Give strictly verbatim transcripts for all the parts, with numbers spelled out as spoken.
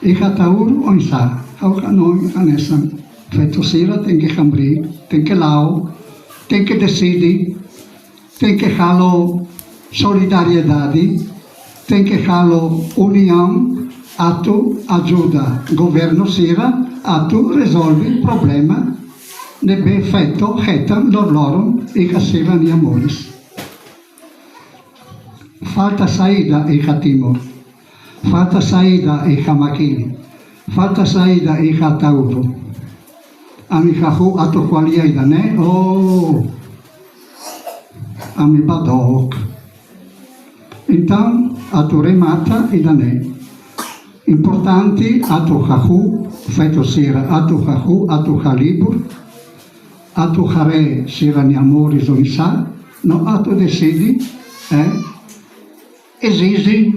Iha Ataúro oinsá, ha'u hanoin hanesan. Feto sira tenke hamriik, tenke la'o, tenke deside, tenke halo solidariedade, tenke halo uniaun atu ajuda governu sira atu rezolve problema ne'ebé feto hetan loroloron iha sira-nia moris. Falta saida iha Timor. Falta saida iha Makili. Falta saida iha Ataúro. Ami hahú atu ko'alia ida-ne'e, oh, ami bá dook. Entaun, atu remata ida-ne'e. Importante atu hahú, feto sira atu hahú, atu halibur, atu haree sira-nia moris oinsá, no atu deside, eh, ezije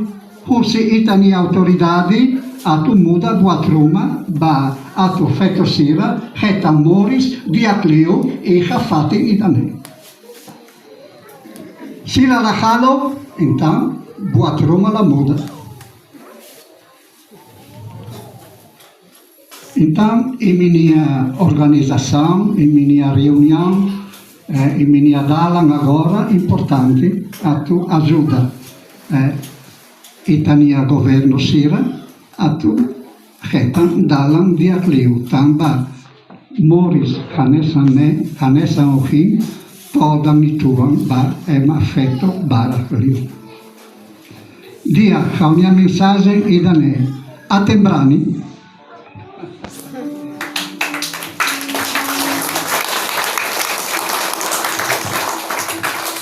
husi ita-nia autoridade atu muda buat ruma ba atu feto sira hetan moris di'ak liu iha fatin ida-ne'e. Sira la halo, entaun buat ruma la muda. Entaun, imi-nia organizasaun, imi-nia reuniaun, eh, imi-nia dalan agora importante atu ajuda, eh, ita-nia governu sira atu hetan dalan di'ak liu tanba moris hanesan ne'e, hanesan ohin, todan uitoan ba ema feto barak liu. Di'ak, ha'u-nia mensajen ida-ne'e. Aten brani,